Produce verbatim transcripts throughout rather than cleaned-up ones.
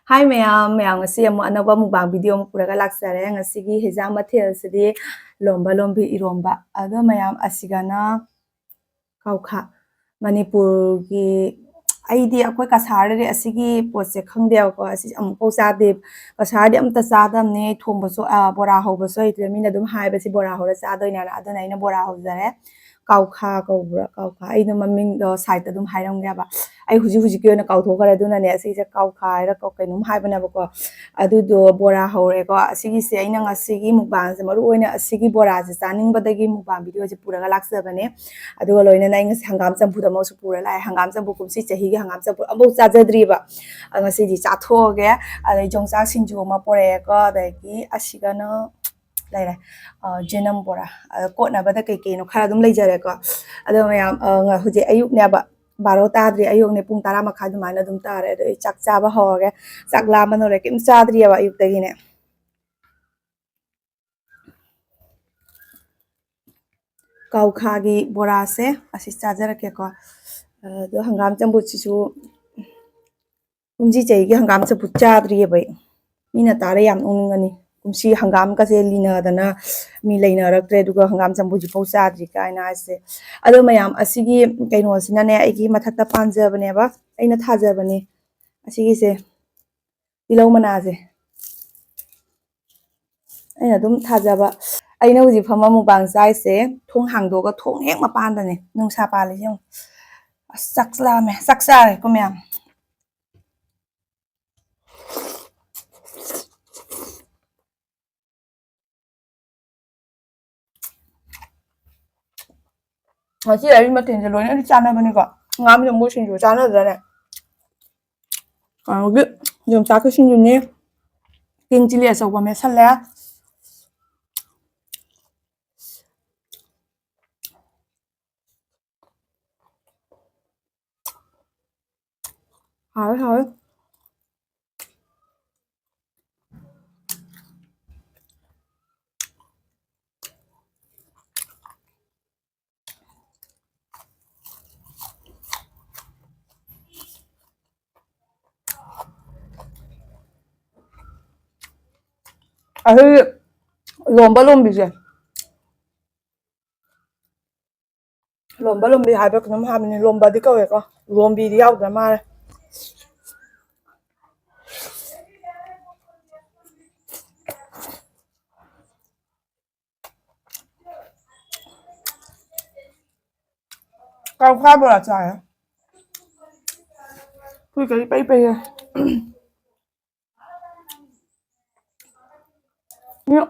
ꯍꯥꯏ ꯃꯌꯥꯝ, ꯃꯌꯥꯝ ꯉꯁꯤ ꯑꯃꯨꯛ ꯑꯅꯧꯕ mukbang video ꯑꯃ ꯄꯨꯔꯒ ꯂꯥꯛꯆꯔꯦ꯫ ꯉꯁꯤꯒꯤ ꯍꯦꯟꯖꯥꯡ ꯃꯊꯦꯜꯁꯤꯗꯤ ꯂꯣꯝꯕ ꯂꯣꯝꯕꯤ ꯏꯔꯣꯝꯕ꯫ ꯑꯗꯣ ꯃꯌꯥꯝ ꯑꯁꯤꯒꯅ ꯀꯥꯎꯈꯥ꯫ ꯃꯅꯤꯄꯨꯔꯒꯤ, ꯑꯩꯗꯤ ꯑꯩꯈꯣꯏ ꯀꯁꯥꯔꯗꯗꯤ ꯑꯁꯤꯒꯤ ꯄꯣꯠꯁꯦ ꯈꯪꯗꯦꯕꯀꯣ, ꯑꯁꯤ ꯑꯃꯨꯛꯐꯥꯎ ꯆꯥꯗꯦ꯫ ꯀꯁꯥꯔꯗꯤ ꯑꯝꯇ ꯆꯥꯗꯕꯅꯦ, ꯊꯣꯡꯕꯁꯨ, ꯑ, ꯕꯣꯔꯥ ꯍꯧꯕꯁꯨ ꯍꯩꯇ꯭ꯔꯦ꯫ ꯃꯤꯅ ꯑꯗꯨꯝ ꯍꯥꯏꯕꯁꯤ ꯕꯣꯔꯥ ꯍꯧꯔ ꯆꯥꯗꯣꯏꯅꯦꯅ, ꯑꯗꯨꯅ ꯑꯩꯅ ꯕꯣꯔꯥ ꯍꯧꯖꯔꯦ꯫ ꯀꯥꯎꯈꯥ ꯀꯧꯕ꯭ꯔꯥ? ꯀꯥꯎꯈꯥ꯫ ꯑꯩꯅ ꯃꯃꯤꯡꯗꯣ side ꯑꯗꯨꯝ ꯍꯥꯏꯔꯝꯒꯦꯕ꯫ ꯑꯩ ꯍꯧꯖꯤꯛ ꯍꯧꯖꯤꯛꯀꯤ ꯑꯣꯏꯅ ꯀꯥꯎꯊꯣꯛꯈ꯭ꯔꯦ, ꯑꯗꯨꯅꯅꯦ ꯁꯤꯁꯦ ꯀꯥꯎꯈꯥ ꯍꯥꯏꯔ ꯀꯧ-, ꯀꯩꯅꯣꯝ ꯍꯥꯏꯕꯅꯦꯕꯀꯣ꯫ ꯑꯗꯨꯗꯣ ꯕꯣꯔꯥ ꯍꯧꯔꯦꯀꯣ꯫ ꯑꯁꯤꯒꯤꯁꯦ ꯑꯩꯅ ꯉꯁꯤꯒꯤ mukbangꯁꯦ, ꯃꯔꯨ ꯑꯣꯏꯅ ꯑꯁꯤꯒꯤ ꯕꯣꯔꯥꯁꯦ ꯆꯥꯅꯤꯡꯕꯗꯒꯤ mukbang videoꯁꯦ ꯄꯨꯔꯒ ꯂꯥꯛꯆꯕꯅꯦ꯫ ꯑꯗꯨꯒ ꯂꯣꯏꯅꯅ ꯑꯩ ꯉꯁꯤ ꯍꯪꯒꯥꯝ ꯆꯝꯐꯨꯠ ꯑꯃꯁꯨ ꯄꯨꯔ ꯂꯥꯛꯑꯦ꯫ ꯍꯪꯒꯥꯝ ꯆꯝꯐꯨꯠ ꯀꯨꯝꯁꯤ ꯆꯍꯤꯒꯤ ꯍꯪꯒꯥꯝ ꯆꯝꯐꯨꯠ ꯑꯃꯐꯥꯎ ꯆꯥꯖꯗ꯭ꯔꯤꯕ꯫ ꯑ, ꯉꯁꯤꯗꯤ ꯆꯥꯊꯣꯛꯑꯒꯦ꯫ ꯑꯗꯩ ꯌꯣꯡꯆꯥꯛ ꯁꯤꯡꯖꯨ ꯑꯃ ꯄꯨꯔꯛꯑꯦꯀꯣ꯫ ꯑꯗꯒꯤ ꯑꯁꯤꯒꯅ ꯂꯩꯔꯦ, ꯑ, ꯖꯦꯅꯝ ꯕꯣꯔꯥ꯫ ꯑ, ꯀꯣꯠꯅꯕꯗ ꯀꯩ ꯀꯩꯅꯣ ꯈꯔ ꯑꯗꯨꯝ ꯂꯩꯖꯔꯦꯀꯣ꯫ ꯑꯗꯣ ꯃꯌꯥꯝ, ꯑ, ꯉ-, ꯍꯧꯖꯤꯛ ꯑꯌꯨꯛꯅꯦꯕ, ꯕꯥꯔꯣ ꯇꯥꯗ꯭ꯔꯤ, ꯑꯌꯨꯛꯅꯦ ꯄꯨꯡ ꯇꯔꯥ ꯃꯈꯥꯏ ꯑꯗꯨꯃꯥꯏꯅ ꯑꯗꯨꯝ ꯇꯥꯔꯦ꯫ ꯑꯗꯣ ꯑꯩ ꯆꯥꯛ ꯆꯥꯕ ꯍꯧꯔꯒꯦ꯫ ꯆꯥꯛ ꯂꯥꯝꯕꯅ ꯂꯣꯏꯔꯦ, ꯀꯩꯝ ꯆꯥꯗ꯭ꯔꯤꯑꯕ ꯑꯌꯨꯛꯇꯒꯤꯅꯦ꯫ ꯀꯥꯎꯈꯥꯒꯤ ꯕꯣꯔꯥꯁꯦ ꯑꯁꯤ ꯆꯥꯖꯔꯛꯀꯦꯀꯣ꯫ ꯑꯗꯣ ꯍꯪꯒꯥꯝ ꯆꯝꯐꯨꯠꯁꯤꯁꯨ ꯀꯨꯝꯁꯤ ꯆꯍꯤꯒꯤ ꯍꯪꯒꯥꯝ ꯆꯝꯐꯨꯠ ꯆꯥꯗ꯭ꯔꯤꯑꯕ ꯑꯩ꯫ ꯃꯤꯅ ꯇꯥꯔ ꯌꯥꯝ ꯅꯣꯛꯅꯤꯡꯒꯅꯤ꯫ ꯀꯨꯝꯁꯤ ꯍꯪꯒꯥꯝꯒꯁꯦ ꯂꯤꯅꯗꯅ ꯃꯤ ꯂꯩꯅꯔꯛꯇ꯭ꯔꯦ, ꯑꯗꯨꯒ ꯍꯪꯒꯥꯝ ꯆꯝꯐꯨꯠꯁꯤꯐꯥꯎ ꯆꯥꯗ꯭ꯔꯤ ꯀꯥꯏꯅ ꯍꯥꯏꯁꯦ꯫ ꯑꯗꯣ ꯃꯌꯥꯝ, ꯑꯁꯤꯒꯤ ꯀꯩꯅꯣꯁꯤꯅꯅꯦ, ꯑꯩꯒꯤ ꯃꯊꯛꯇ ꯄꯥꯟꯖꯕꯅꯦꯕ, ꯑꯩꯅ ꯊꯥꯖꯕꯅꯦ꯫ ꯑꯁꯤꯒꯤꯁꯦ ꯇꯤꯜꯍꯧ ꯃꯅꯥꯁꯦ ꯑꯩꯅ ꯑꯗꯨꯝ ꯊꯥꯖꯕ꯫ ꯑꯩꯅ ꯍꯧꯖꯤꯛ ꯐꯝꯕ mukbang ꯆꯥꯏꯁꯦ ꯊꯣꯡ ꯍꯥꯡꯗꯣꯛꯑꯒ ꯊꯣꯡ ꯍꯦꯛ ꯃꯄꯥꯟꯗꯅꯦ꯫ ꯅꯨꯡꯁꯥ ꯄꯥꯜꯂꯤꯁꯦ ꯌꯦꯡꯉꯨ꯫ ꯑꯁ, ꯆꯥꯛ ꯂꯥꯝꯃꯦ꯫ ꯆꯥꯛ ꯆꯥꯔꯦꯀꯣ ꯃꯌꯥꯝ꯫ ꯉꯁꯤ ꯑꯩ ꯃꯊꯦꯜꯁꯦ ꯂꯣꯏꯅꯗꯤ ꯆꯥꯅꯕꯅꯤꯀꯣ꯫ ꯉꯥ ꯃꯣꯏ ꯁꯤꯡꯖꯨ ꯆꯥꯅꯗ꯭ꯔꯅꯦ? ꯑꯗꯒꯤ ꯌꯣꯡꯆꯥꯛꯀꯤ ꯁꯤꯡꯖꯨꯅꯦ꯫ Green chilli ꯑꯆꯧꯕ ꯃꯦꯠꯁꯜꯂꯦ꯫ ꯍꯥꯎꯋꯦ, ꯍꯥꯎꯋꯦ꯫ ꯑꯩꯈꯣꯏꯒꯤ ꯂꯣꯝꯕ ꯂꯣꯝꯕꯤꯁꯦ, ꯂꯣꯝꯕ ꯂꯣꯝꯕꯤ ꯍꯥꯏꯕ ꯀꯩꯅꯣꯝ ꯍꯥꯏꯕꯅꯤ, ꯂꯣꯝꯕꯗꯤ ꯀꯧꯋꯦꯀꯣ, ꯂꯣꯝꯕꯤꯗꯤ ꯌꯥꯎꯗ꯭ꯔ ꯃꯥꯜꯂꯦ꯫ ꯀꯥꯎꯈꯥ ꯕꯣꯔꯥ ꯆꯥꯏꯌꯦ꯫ ꯐꯨꯏ ꯀꯔꯤ ꯄꯩ ꯄꯩꯌꯦ꯫ ꯎꯝ꯫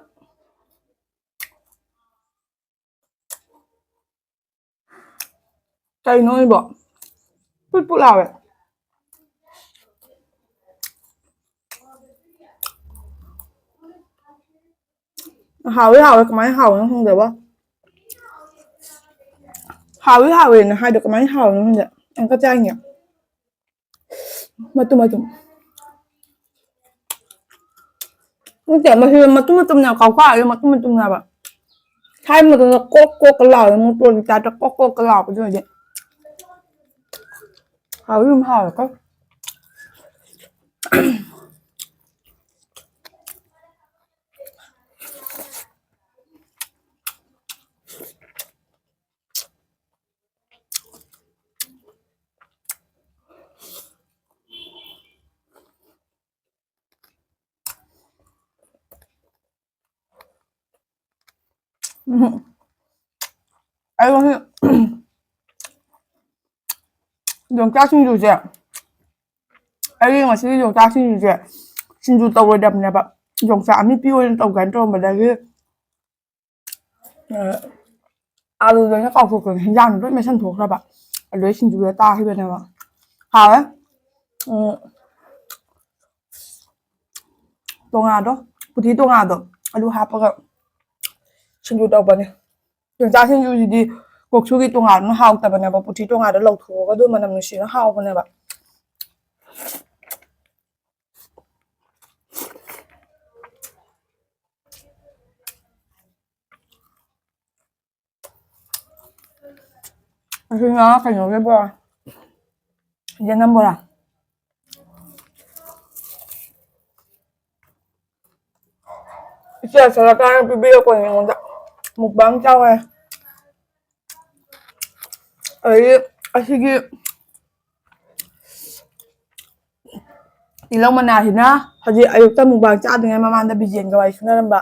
ꯀꯩꯅꯣ ꯏꯕꯣ? ꯄꯨꯠ ꯄꯨꯠ ꯂꯥꯎꯋꯦ꯫ ꯍꯥꯎꯋꯦ, ꯍꯥꯎꯋꯦ, ꯀꯃꯥꯏꯅ ꯍꯥꯎꯋꯤꯅꯣ ꯈꯪꯗꯦꯕꯣ꯫ ꯍꯥꯎꯋꯤ ꯍꯥꯎꯋꯦꯅ ꯍꯥꯏꯗꯣ ꯀꯃꯥꯏꯅ ꯍꯥꯎꯋꯤꯅꯣ ꯈꯪꯗꯦ꯫ ꯑꯃꯨꯛꯀ ꯆꯥꯏꯅꯦ꯫ ꯃꯇꯨꯝ ꯃꯇꯨꯝ꯫ ꯅꯠꯇꯦ, ꯃꯁꯤ ꯃꯇꯨꯝ ꯃꯇꯨꯝꯅꯦ, ꯀꯥꯎꯈꯥꯁꯦ ꯃꯇꯨꯝ ꯃꯇꯨꯝꯅꯦꯕ꯫ ꯊꯥꯏꯅ ꯃꯇꯝꯗ ꯀꯣꯛ ꯀꯣꯛꯀ ꯂꯥꯎꯔꯦ, ꯃꯣꯇꯣꯔꯒꯤ ꯇꯥꯏꯞꯇ ꯀꯣꯛ ꯀꯣꯛꯀ ꯂꯥꯎꯕꯗꯣ ꯑꯣꯏꯗꯤ꯫ ꯍꯥꯎꯗꯤ ꯑꯗꯨꯝ ꯍꯥꯎꯋꯦꯀꯣ꯫ ꯎꯝ꯫ ꯑꯩ ꯉꯁꯤ ꯌꯣꯡꯆꯥꯛ ꯁꯤꯡꯖꯨꯁꯦ, ꯑꯩꯒꯤ ꯉꯁꯤꯒꯤ ꯌꯣꯡꯆꯥꯛ ꯁꯤꯡꯖꯨꯁꯦ ꯁꯤꯡꯖꯨ ꯇꯧꯔꯣꯏꯗꯕꯅꯦꯕ, ꯌꯣꯡꯆꯥꯛ ꯑꯃꯦꯠꯄꯤ ꯑꯣꯏꯅ ꯇꯧꯒꯦꯅ ꯇꯧꯔꯝꯕꯗꯒꯤ, ꯑ, ꯑꯥꯂꯨꯗꯣ ꯑꯩꯅ ꯀꯥꯎꯊꯣꯛꯇꯅ ꯍꯤꯟꯖꯥꯡꯗ ꯂꯣꯏ ꯃꯦꯠꯁꯟꯊꯣꯛꯈ꯭ꯔꯕ, ꯑꯗꯨꯗꯩ ꯁꯤꯡꯖꯨꯗ ꯇꯥꯈꯤꯕꯅꯦꯕ꯫ ꯍꯥꯎꯋꯦ꯫ ꯎꯝ꯫ ꯇꯣꯉꯥꯗꯣ, ꯄꯨꯊꯤ ꯇꯣꯉꯥꯗꯣ, ꯑꯗꯨ ꯍꯥꯞꯄꯒ ꯁꯤꯡꯖꯨ ꯇꯧꯕꯅꯦ꯫ ꯌꯣꯡꯆꯥꯛ ꯁꯤꯡꯖꯨꯁꯤꯗꯤ ꯀꯣꯛꯁꯨꯒꯤ ꯇꯣꯉꯥꯗꯨꯅ ꯍꯥꯎꯇꯕꯅꯦꯕ, ꯄꯨꯊꯤ ꯇꯣꯉꯥꯗꯣ ꯂꯧꯊꯣꯛꯑꯒ ꯑꯗꯨ ꯃꯅꯝ ꯅꯨꯡꯁꯤꯅ ꯍꯥꯎꯕꯅꯦꯕ꯫ ꯑꯁꯤꯅ ꯀꯩꯅꯣꯒꯤ ꯕꯣꯔꯥ, ꯌꯦꯅꯝ ꯕꯣꯔꯥ꯫ ꯏꯆꯦ ꯁꯔꯀꯥꯔꯅ ꯄꯤꯕꯤꯔꯛꯄꯅꯦ ꯑꯩꯉꯣꯟꯗ꯫ ꯃꯨꯛꯕꯥꯡ ꯆꯥꯎ ꯍꯥꯏ꯫ ꯑꯗꯒꯤ ꯑꯁꯤꯒꯤ ꯇꯤꯜꯍꯧ ꯃꯅꯥꯁꯤꯅ ꯍꯧꯖꯤꯛ ꯑꯌꯨꯛꯇ ꯃꯨꯛꯕꯥꯡ ꯆꯥꯗ꯭ꯔꯤꯉꯩ ꯃꯃꯥꯡꯗ ꯕꯤꯖꯦꯟꯒ ꯋꯥꯔꯤ ꯁꯥꯟꯅꯔꯝꯕ꯫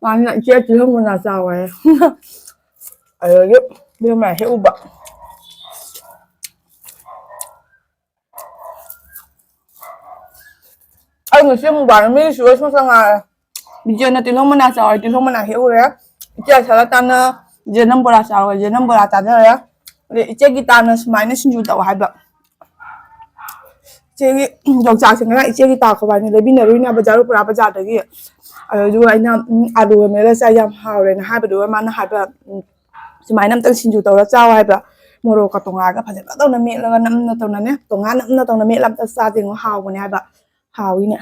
ꯃꯥꯅ "ꯏꯆꯦ ꯇꯤꯜꯍꯧ ꯃꯅꯥ ꯆꯥꯎ" ꯍꯥꯏ꯫ ꯑꯗꯒꯤ ꯇꯤꯜꯍꯧ ꯃꯅꯥ ꯍꯦꯛꯎꯕ꯫ ꯑꯩ ꯉꯁꯤ ꯃꯨꯛꯕꯥꯡ ꯃꯤꯒꯤ ꯁꯨꯔ ꯁꯨꯝ ꯆꯪꯉꯛꯑꯦ꯫ ꯕꯤꯖꯦꯟꯅ ꯇꯤꯜꯍꯧ ꯃꯅꯥ ꯆꯥꯎ ꯍꯥꯏ, ꯇꯤꯜꯍꯧ ꯃꯅꯥ ꯍꯦꯛꯎꯔꯦ꯫ ꯏꯆꯦ ꯁꯔꯂꯇꯥꯅ ꯖꯦꯅꯝ ꯕꯣꯔꯥ ꯆꯥꯎ ꯍꯥꯏ, ꯖꯦꯅꯝ ꯕꯣꯔꯥ ꯆꯥꯖꯔꯦ꯫ ꯑꯗꯩ ꯏꯆꯦ ꯒꯤꯇꯥꯅ ꯁꯨꯃꯥꯏꯅ ꯁꯤꯡꯖꯨ ꯇꯧ ꯍꯥꯏꯕ꯫ ꯏꯆꯦꯒꯤ ꯌꯣꯡꯆꯥꯛꯁꯦ ꯉꯔꯥꯡ ꯏꯆꯦ ꯒꯤꯇꯥ ꯈꯣꯏꯕꯥꯅꯤ ꯂꯩꯃꯤꯟꯅꯔꯨꯏꯅꯦ ꯕꯖꯥꯔ ꯄꯨꯔꯥ ꯕꯖꯥꯔꯗꯒꯤ꯫ ꯑꯗꯨꯗꯨꯒ ꯑꯩꯅ, "ꯎꯝ, ꯑꯂꯨꯒ ꯃꯦꯠꯂ ꯆꯥ ꯌꯥꯝ ꯍꯥꯎꯔꯦꯅ" ꯍꯥꯏꯕꯗꯨꯒ ꯃꯥꯅ ꯍꯥꯏꯕ, "ꯎꯝ, ꯁꯨꯃꯥꯏꯅ ꯑꯝꯇꯪ ꯁꯤꯡꯖꯨ ꯇꯧꯔ ꯆꯥꯎ" ꯍꯥꯏꯕ꯫ ꯃꯣꯔꯣꯛꯀ ꯇꯣꯉꯥꯒ ꯐꯖꯅ ꯇꯧꯅ ꯃꯦꯠꯂꯒ ꯅꯝꯅ ꯇꯧꯅꯅꯦ, ꯇꯣꯉꯥ ꯅꯝꯅ ꯇꯧꯅ ꯃꯦꯠꯂ ꯑꯝꯇ ꯆꯥꯁꯦ ꯌꯦꯡꯉꯣ, ꯍꯥꯎꯕꯅꯦ ꯍꯥꯏꯕ꯫ ꯍꯥꯎꯏꯅꯦ꯫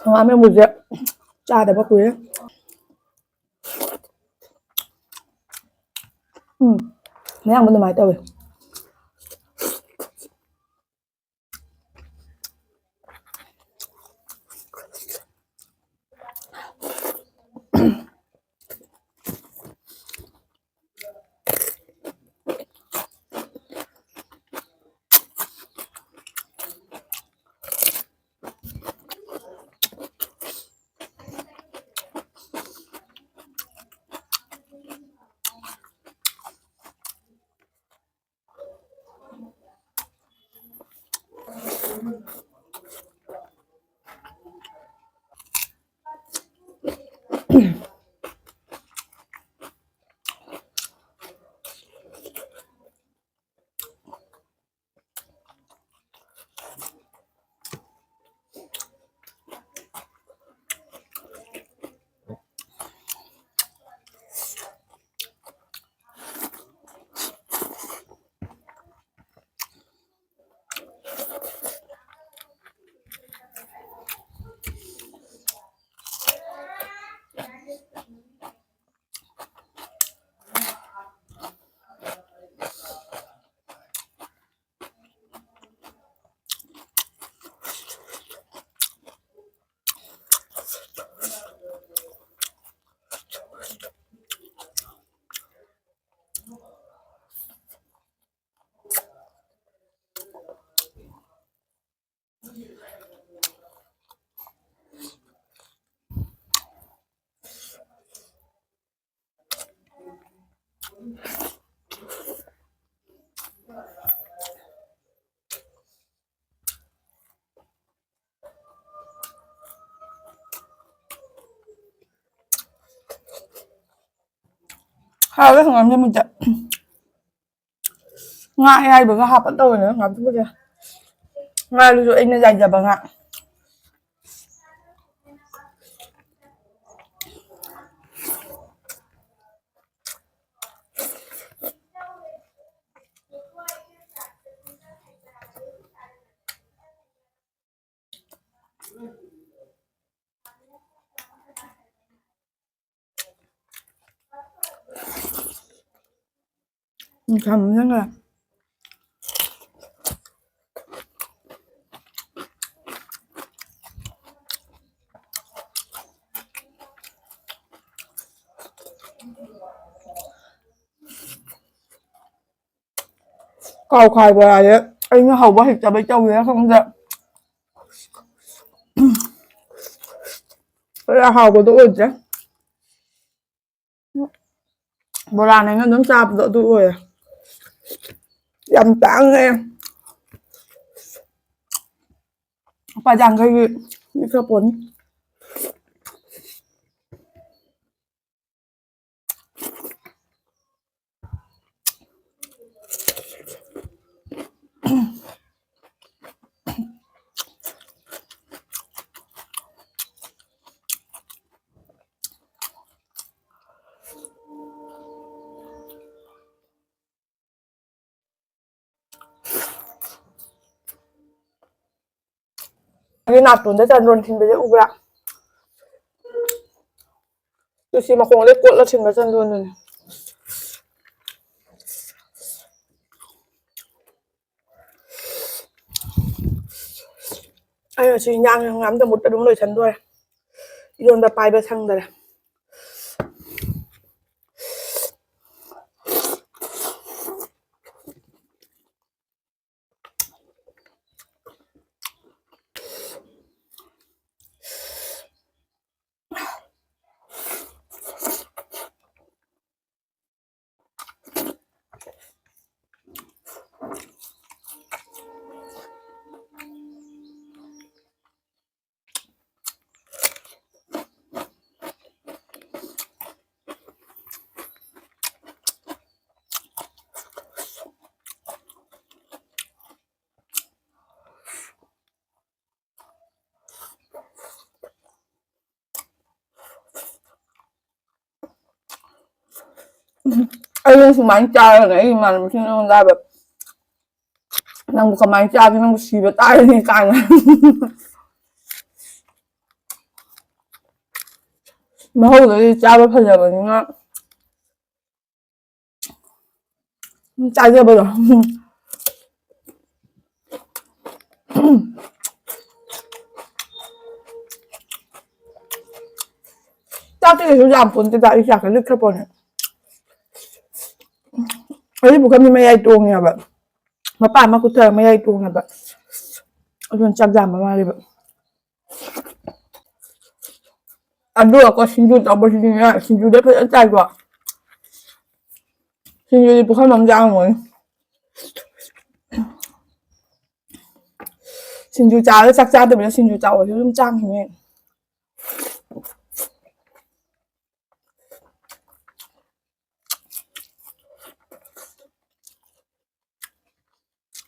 ꯍꯪꯒꯥꯝ ꯃꯦꯠꯄꯁꯦ ꯆꯥꯗꯕ ꯀꯨꯏꯔꯦ꯫ ꯎꯝ, ꯃꯌꯥꯝꯕ ꯑꯗꯨꯃꯥꯏꯅ ꯇꯧꯋꯦ꯫ ꯍꯥꯎꯋꯦ ꯍꯪꯒꯥꯝ ꯆꯝꯐꯨꯠꯁꯦ꯫ ꯉꯥ ꯑꯌꯥꯏꯕꯒ ꯍꯥꯞꯄ ꯇꯧꯕꯅꯦ ꯍꯪꯒꯥꯝ ꯆꯝꯐꯨꯠꯁꯦ꯫ ꯉꯥꯗꯨꯁꯨ ꯑꯩꯅ ꯌꯥꯏꯖꯕ ꯉꯥ꯫ ꯎꯝ, ꯊꯝꯃꯦ ꯅꯪꯒ꯫ ꯀꯥꯎ ꯈꯥꯏꯕ ꯍꯥꯏꯔꯦ꯫ ꯑꯩꯅ ꯍꯧꯕ ꯍꯩꯇꯕꯩ ꯇꯧꯔꯤꯔꯥ ꯈꯪꯗꯦ꯫ ꯀꯌꯥ ꯍꯥꯎꯕꯗꯣ ꯑꯣꯏꯗ꯭ꯔꯦ꯫ ꯕꯣꯔꯥꯅꯦꯅ ꯑꯗꯨꯝ ꯆꯥꯕꯗꯣ ꯑꯗꯨ ꯑꯣꯏꯔꯦ꯫ ꯌꯥꯝ ꯇꯥꯡꯉꯦ꯫ ꯂꯨꯄꯥ ꯌꯥꯡꯈꯩꯒꯤ ꯂꯤꯛꯈ꯭ꯔ ꯄꯣꯠꯅꯤ꯫ ꯑꯩꯒꯤ ꯅꯥꯇꯣꯟꯗ ꯆꯟꯗꯣꯟ ꯊꯤꯟꯕꯁꯦ ꯎꯕ꯭ꯔꯥ? ꯇꯨꯁꯤ ꯃꯈꯣꯡꯗꯩ ꯀꯣꯠꯂ ꯊꯤꯟꯕ ꯆꯟꯗꯣꯟꯗꯨꯅꯦ꯫ ꯑꯩ ꯉꯁꯤ ꯏꯟꯖꯥꯡ ꯍꯪꯒꯥꯝ ꯆꯝꯐꯨꯠ ꯑꯗꯨꯝ ꯂꯣꯏꯁꯟꯗꯣꯔꯦ꯫ ꯏꯔꯣꯟꯕ ꯄꯥꯏꯕ ꯁꯪꯗꯔꯦ꯫ ꯑꯩꯅ ꯁꯨꯃꯥꯏꯅ ꯆꯥꯔꯒ ꯑꯩ ꯏꯃꯥꯟꯅꯕꯤꯁꯤꯡꯅ ꯑꯩꯉꯣꯟꯗ ꯍꯥꯏꯕ, "ꯅꯪꯕꯨ ꯀꯃꯥꯏꯅ ꯆꯥꯒꯦ? ꯅꯪꯕꯨ ꯁꯤꯕ ꯇꯥꯔꯦꯅꯦ" ꯀꯥꯏꯅ꯫ ꯃꯍꯧꯗꯗꯤ ꯆꯥꯕ ꯐꯖꯕꯅꯤꯅ ꯆꯥꯖꯕꯗꯣ꯫ ꯆꯥꯛꯇꯤ ꯀꯩꯁꯨ ꯌꯥꯝ ꯄꯣꯟꯇꯦꯗ, ꯑꯩ ꯆꯥꯛꯀ ꯂꯤꯛꯈ꯭ꯔ ꯄꯣꯠꯅꯦ꯫ ꯑꯩ ꯄꯨꯈꯝꯒꯤ ꯃꯌꯥꯏ ꯇꯣꯡꯉꯦꯕ, ꯃꯄꯥ ꯑꯃ ꯀꯨꯊꯔ ꯃꯌꯥꯏ ꯇꯣꯡꯉꯦꯕ, ꯑꯗꯨꯅ ꯆꯥꯛ ꯌꯥꯝꯕ ꯃꯥꯜꯂꯦꯕ꯫ ꯑꯗꯨꯒꯀꯣ ꯁꯤꯡꯖꯨ ꯇꯧꯕꯁꯤꯗꯤꯅꯦ, ꯁꯤꯡꯖꯨꯗ ꯐꯖꯅ ꯆꯥꯏꯀꯣ꯫ ꯁꯤꯡꯖꯨꯗꯤ ꯄꯨꯈꯝ ꯑꯃ ꯆꯥꯡꯉꯣꯏ꯫ ꯁꯤꯡꯖꯨ ꯆꯥꯔꯒ ꯆꯥꯛ ꯆꯥꯗꯕꯤꯗ ꯁꯤꯡꯖꯨ ꯆꯥꯎꯕꯁꯨ ꯑꯗꯨꯝ ꯆꯥꯡꯉꯤꯅꯦ꯫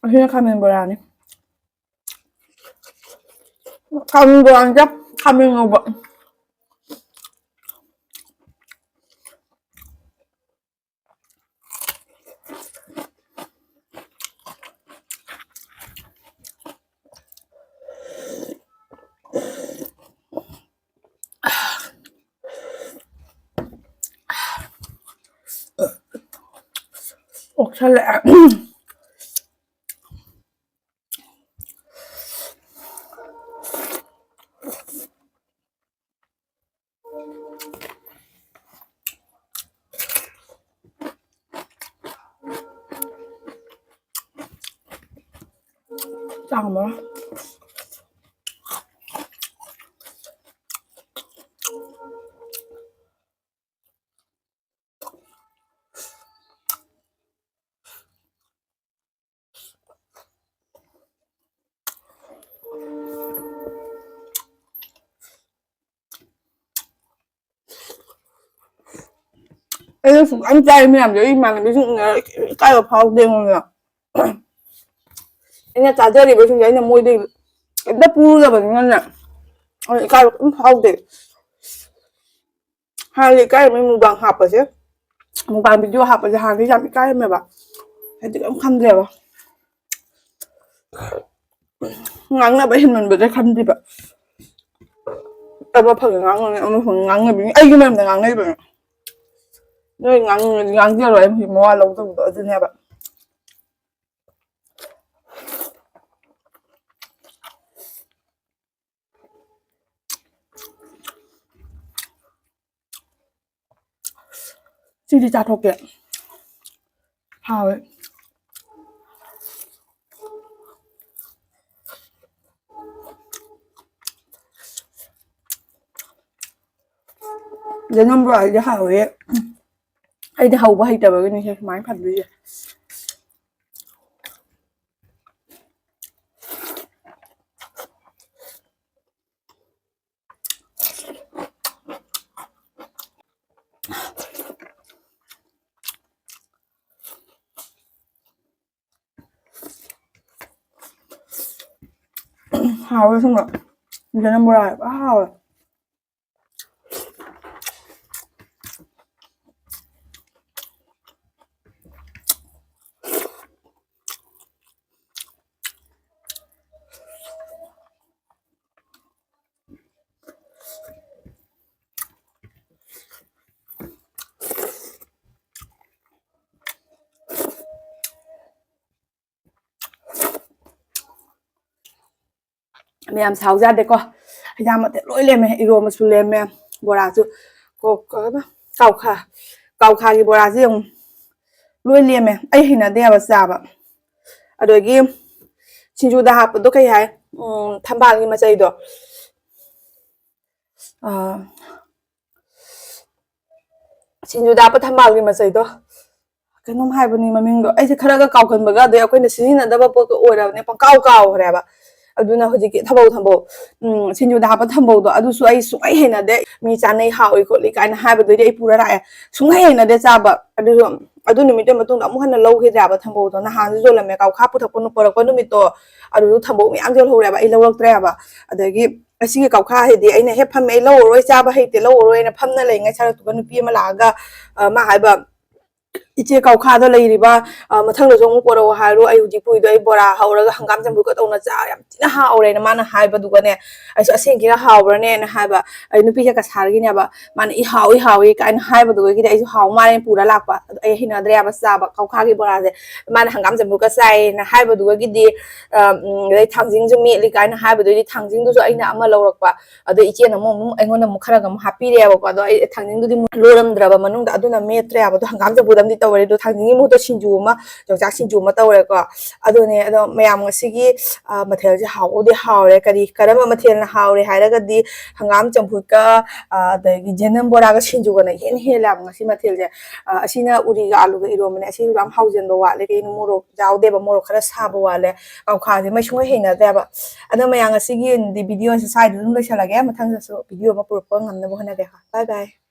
ꯑꯁꯤꯅ ꯈꯥꯃꯦꯟ ꯕꯣꯔꯥꯅꯤ꯫ ꯈꯥꯃꯦꯟ ꯕꯣꯔꯥꯅꯤꯗ, ꯈꯥꯃꯦꯟ ꯉꯧꯕ꯫ ꯑꯣꯛꯁꯜꯂꯛꯑꯦ꯫ ꯆꯥꯝꯃ꯫ ꯑꯩꯅ ꯁꯨꯛꯌꯥꯝ ꯆꯥꯏ ꯃꯌꯥꯝꯗꯣ, ꯑꯩ ꯏꯃꯥꯟꯅꯕꯤꯁꯤꯡ ꯎꯅꯔ ꯏꯀꯥꯏꯕ ꯐꯥꯎꯗꯦ ꯑꯩꯉꯣꯟꯗ꯫ ꯑꯩꯅ ꯆꯥꯖꯔꯤꯕꯁꯤꯡꯁꯦ ꯑꯩꯅ ꯃꯣꯏꯗꯒꯤ ꯀꯩꯝꯇ ꯄꯨꯔꯨꯗꯕꯅꯤꯅꯅꯦ, ꯑꯩ ꯏꯀꯥꯏꯕ ꯀꯩꯝ ꯐꯥꯎꯗꯦ꯫ ꯍꯥꯟꯅꯗꯤ ꯏꯀꯥꯏꯔꯝꯃꯤ mukbang ꯍꯥꯞꯄꯁꯦ꯫ ꯃꯨꯛꯕꯥꯡ ꯚꯤꯗꯤꯑꯣ ꯍꯥꯞꯄꯁꯦ ꯍꯥꯟꯅꯗꯤ ꯌꯥꯝ ꯏꯀꯥꯏꯔꯝꯃꯦꯕ, ꯍꯥꯏꯗꯤ ꯀꯩꯝ ꯈꯟꯗꯦꯕ꯫ ꯉꯥꯡꯅꯕ ꯍꯦꯟꯃꯟꯕꯗ ꯈꯟꯗꯦꯕ꯫ ꯑꯃ ꯐꯪꯉꯦ ꯉꯥꯡꯅꯕ, ꯑꯃ ꯐꯪꯉꯦ ꯉꯥꯡꯅꯕ꯫ ꯑꯩꯒꯤ ꯃꯔꯝꯗ ꯉꯥꯡꯅꯩꯕ꯫ ꯅꯣꯏ ꯉꯥꯡꯅꯤꯡꯉꯗꯤ ꯉꯥꯡꯖꯔꯣ, ꯑꯩ ꯍꯧꯖꯤꯛ ꯃꯋꯥ ꯂꯧꯗꯕꯗꯣ ꯑꯗꯨꯅꯦꯕ꯫ ꯁꯤꯗꯤ ꯆꯥꯊꯣꯛꯀꯦ꯫ ꯍꯥꯎꯋꯦ꯫ ꯌꯦꯅꯝ ꯕꯣꯔꯥꯁꯤꯗꯤ ꯍꯥꯎꯋꯦ꯫ ꯑꯩꯗꯤ ꯍꯧꯕ ꯍꯩꯇꯕꯒꯤꯅꯤ ꯁꯦ ꯁꯨꯃꯥꯏꯅ ꯐꯪꯗꯣꯏꯁꯦ꯫ ꯍꯥꯎꯋꯦ ꯁꯨꯝꯕ꯫ ꯌꯦꯅꯝ ꯕꯣꯔꯥ ꯐꯖꯅ ꯍꯥꯎꯋꯦ꯫ ꯃꯌꯥꯝ ꯁꯥꯎꯖꯥꯗꯦꯀꯣ꯫ ꯍꯩꯖꯥꯡ ꯃꯊꯦꯜ ꯂꯣꯏ ꯂꯦꯝꯃꯦ, ꯏꯔꯣꯝꯕꯁꯨ ꯂꯦꯝꯃꯦ, ꯕꯣꯔꯥꯁꯨ, ꯀꯣ-, ꯀꯩꯕ? ꯀꯥꯎꯈꯥ, ꯀꯥꯎꯈꯥꯒꯤ ꯕꯣꯔꯥꯁꯦ ꯌꯦꯡꯉꯨ, ꯂꯣꯏ ꯂꯦꯝꯃꯦ꯫ ꯑꯩ ꯍꯩꯅꯗꯦꯕ ꯆꯥꯕ꯫ ꯑꯗꯒꯤ ꯁꯤꯡꯖꯨꯗ ꯍꯥꯞꯄꯗꯣ ꯀꯩ ꯍꯥꯏ? ꯎꯝ, ꯊꯝꯕꯥꯜꯒꯤ ꯃꯆꯩꯗꯣ꯫ ꯑꯥ, ꯁꯤꯡꯖꯨꯗ ꯍꯥꯞꯄ ꯊꯝꯕꯥꯜꯒꯤ ꯃꯆꯩꯗꯣ꯫ ꯀꯩꯅꯣꯝ ꯍꯥꯏꯕꯅꯤ ꯃꯃꯤꯡꯗꯣ, ꯑꯩꯁꯦ ꯈꯔꯒ ꯀꯥꯎꯒꯟꯕꯒ, ꯑꯗꯩ ꯑꯩꯈꯣꯏꯅ ꯁꯤꯖꯤꯟꯅꯗꯕ ꯄꯣꯠꯀ ꯑꯣꯏꯔꯕꯅꯦ, ꯄꯪꯀꯥꯎ ꯀꯥꯎꯈ꯭ꯔꯦꯕ꯫ ꯑꯗꯨꯅ ꯍꯧꯖꯤꯛꯀꯤ ꯊꯝꯕꯧ, ꯊꯝꯕꯧ, ꯎꯝ, ꯁꯤꯡꯖꯨꯗ ꯍꯥꯞꯄ ꯊꯝꯕꯧꯗꯣ, ꯑꯗꯨꯁꯨ ꯑꯩ ꯁꯨꯡꯍꯩ ꯍꯩꯅꯗꯦ꯫ ꯃꯤ ꯆꯥꯅꯩ, ꯍꯥꯎꯏ ꯈꯣꯠꯂꯤ ꯀꯥꯏꯅ ꯍꯥꯏꯕꯗꯨꯗꯤ ꯑꯩ ꯄꯨꯔ ꯂꯥꯛꯑꯦ, ꯁꯨꯡꯍꯩ ꯍꯩꯅꯗꯦ ꯆꯥꯕ꯫ ꯑꯗꯨꯁꯨ ꯑꯗꯨ ꯅꯨꯃꯤꯠꯇꯨ ꯃꯇꯨꯡꯗ ꯑꯃꯨꯛ ꯍꯟꯅ ꯂꯧꯈꯤꯗ꯭ꯔꯦꯕ ꯊꯝꯕꯧꯗꯣ꯫ ꯅꯍꯥꯟꯁꯨ ꯌꯣꯜꯂꯝꯃꯦ, ꯀꯥꯎꯈꯥ ꯄꯨꯊꯛꯄ ꯅꯨ-, ꯄꯨꯔꯛꯄ ꯅꯨꯃꯤꯠꯇꯣ ꯑꯗꯨꯗ ꯊꯝꯕꯧ ꯃꯌꯥꯝ ꯌꯣꯜꯍꯧꯔꯦꯕ, ꯑꯩ ꯂꯧꯔꯛꯇ꯭ꯔꯦꯕ꯫ ꯑꯗꯒꯤ ꯑꯁꯤꯒꯤ ꯀꯥꯎꯈꯥ ꯍꯥꯏꯗꯤ ꯑꯩꯅ ꯍꯦꯛ ꯐꯝꯃꯦ, ꯑꯩ ꯂꯧꯔꯔꯣꯏ, ꯆꯥꯕ ꯍꯩꯇꯦ, ꯂꯧꯔꯔꯣꯏꯅ ꯐꯝꯅ ꯂꯩꯉꯩ ꯁꯔꯛꯇꯨꯒ ꯅꯨꯄꯤ ꯑꯃ ꯂꯥꯛꯑꯒ, ꯑ, ꯃꯥ ꯍꯥꯏꯕ, "ꯏꯆꯦ, ꯀꯥꯎꯈꯥꯗꯣ ꯂꯩꯔꯤꯕ, ꯑ, ꯃꯊꯪꯗꯁꯨ ꯑꯃꯨꯛ ꯄꯣꯔꯛꯑꯣ ꯍꯥꯏꯔꯣ, ꯑꯩ ꯍꯧꯖꯤꯛ ꯄꯨꯏꯗꯣ ꯑꯩ ꯕꯣꯔꯥ ꯍꯧꯔꯒ ꯍꯪꯒꯥꯝ ꯆꯝꯐꯨꯠꯀ ꯇꯧꯅ ꯆꯥ ꯌꯥꯝ ꯊꯤꯅ ꯍꯥꯎꯔꯦꯅ" ꯃꯥꯅ ꯍꯥꯏꯕꯗꯨꯒꯅꯦ, ꯑꯩꯁꯨ "ꯑꯁꯦꯡꯀꯤꯔ ꯍꯥꯎꯕ꯭ꯔꯅꯦꯅ" ꯍꯥꯏꯕ꯫ ꯑꯩ ꯅꯨꯄꯤꯁꯦ ꯀꯁꯥꯔꯒꯤꯅꯦꯕ, ꯃꯥꯅ "ꯏ ꯍꯥꯎꯏ ꯍꯥꯎꯏ" ꯀꯥꯏꯅ ꯍꯥꯏꯕꯗꯨꯗꯒꯤꯗꯤ ꯑꯩꯁꯨ ꯍꯥꯎ ꯃꯥꯜꯂꯦꯅ ꯄꯨꯔ ꯂꯥꯛꯄ꯫ ꯑꯗꯣ ꯑꯩ ꯍꯩꯅꯗ꯭ꯔꯦꯕ ꯆꯥꯕ ꯀꯥꯎꯈꯥꯒꯤ ꯕꯣꯔꯥꯁꯦ꯫ ꯃꯥꯅ "ꯍꯪꯒꯥꯝ ꯆꯝꯐꯨꯠꯀ ꯆꯥꯏꯌꯦꯅ" ꯍꯥꯏꯕꯗꯨꯗꯒꯤꯗꯤ, ꯑ, ꯎꯝ, ꯑꯗꯩ "ꯊꯥꯡꯖꯤꯡꯁꯨ ꯃꯦꯠꯂꯤ" ꯀꯥꯏꯅ ꯍꯥꯏꯕꯗꯨꯗꯤ ꯊꯥꯡꯖꯤꯡꯗꯨꯁꯨ ꯑꯩꯅ ꯑꯃ ꯂꯧꯔꯛꯄ꯫ ꯑꯗꯣ ꯏꯆꯦꯅ ꯑꯃꯨꯛ, ꯑꯃꯨꯛ ꯑꯩꯉꯣꯟꯗ ꯑꯃꯨꯛ ꯈꯔꯒ ꯑꯃꯨꯛ ꯍꯥꯞꯄꯤꯔꯦꯕꯀꯣ꯫ ꯑꯗꯣ ꯑꯩ ꯊꯥꯡꯖꯤꯡꯗꯨꯗꯤ ꯑꯃꯨꯛ ꯂꯣꯏꯔꯝꯗ꯭ꯔꯕ ꯃꯅꯨꯡꯗ, ꯑꯗꯨꯅ ꯃꯦꯠꯇ꯭ꯔꯦꯕ꯫ ꯑꯗꯣ ꯍꯪꯒꯥꯝ ꯆꯝꯐꯨꯠ ꯑꯃꯗꯤ ꯇꯧꯔꯦ꯫ ꯑꯗꯣ ꯊꯥꯡꯖꯤꯡꯒꯤ ꯃꯍꯨꯠꯇ ꯁꯤꯡꯖꯨ ꯑꯃ, ꯌꯣꯡꯆꯥꯛ ꯁꯤꯡꯖꯨ ꯑꯃ ꯇꯧꯔꯦꯀꯣ꯫ ꯑꯗꯨꯅꯦ꯫ ꯑꯗꯣ ꯃꯌꯥꯝ ꯉꯁꯤꯒꯤ, ꯑ, ꯃꯊꯦꯜꯁꯦ ꯍꯥꯎꯕꯨꯗꯤ ꯍꯥꯎꯔꯦ꯫ ꯀꯔꯤ, ꯀꯔꯝꯕ ꯃꯊꯦꯜꯅ ꯍꯥꯎꯔꯦ ꯍꯥꯏꯔꯒꯗꯤ ꯍꯪꯒꯥꯝ ꯆꯝꯐꯨꯠꯀ, ꯑ, ꯑꯗꯒꯤ ꯖꯦꯅꯝ ꯕꯣꯔꯥꯒ ꯁꯤꯡꯖꯨꯒꯅ ꯏꯍꯦꯟ ꯍꯦꯜꯂꯦꯕ ꯉꯁꯤ ꯃꯊꯦꯜꯁꯦ꯫ ꯑ, ꯑꯁꯤꯅ ꯎꯔꯤꯒ ꯑꯥꯂꯨꯒ ꯏꯔꯣꯝꯕꯅꯦ꯫ ꯑꯁꯤꯁꯨ ꯌꯥꯝ ꯍꯥꯎꯖꯟꯕ ꯋꯥꯠꯂꯦ꯫ ꯀꯩꯅꯣ, ꯃꯣꯔꯣꯛ ꯌꯥꯎꯗꯦꯕ, ꯃꯣꯔꯣꯛ ꯈꯔ ꯁꯥꯕ ꯋꯥꯠꯂꯦ꯫ ꯀꯥꯎꯈꯥꯁꯦ ꯃꯩ ꯁꯨꯡꯍꯩ ꯍꯩꯅꯗ꯭ꯔꯦꯕ꯫ ꯑꯗꯣ ꯃꯌꯥꯝ ꯉꯁꯤꯒꯤ ꯑꯣꯏꯅꯗꯤ video ꯁꯦ ꯁ꯭ꯋꯥꯏꯗ ꯑꯗꯨꯝ ꯂꯣꯏꯁꯤꯜꯂꯒꯦ꯫ ꯃꯊꯪꯗꯁꯨ video ꯑꯃ ꯄꯨꯔꯛꯄ ꯉꯝꯅꯕ ꯍꯣꯠꯅꯒꯦ꯫ Bye bye꯫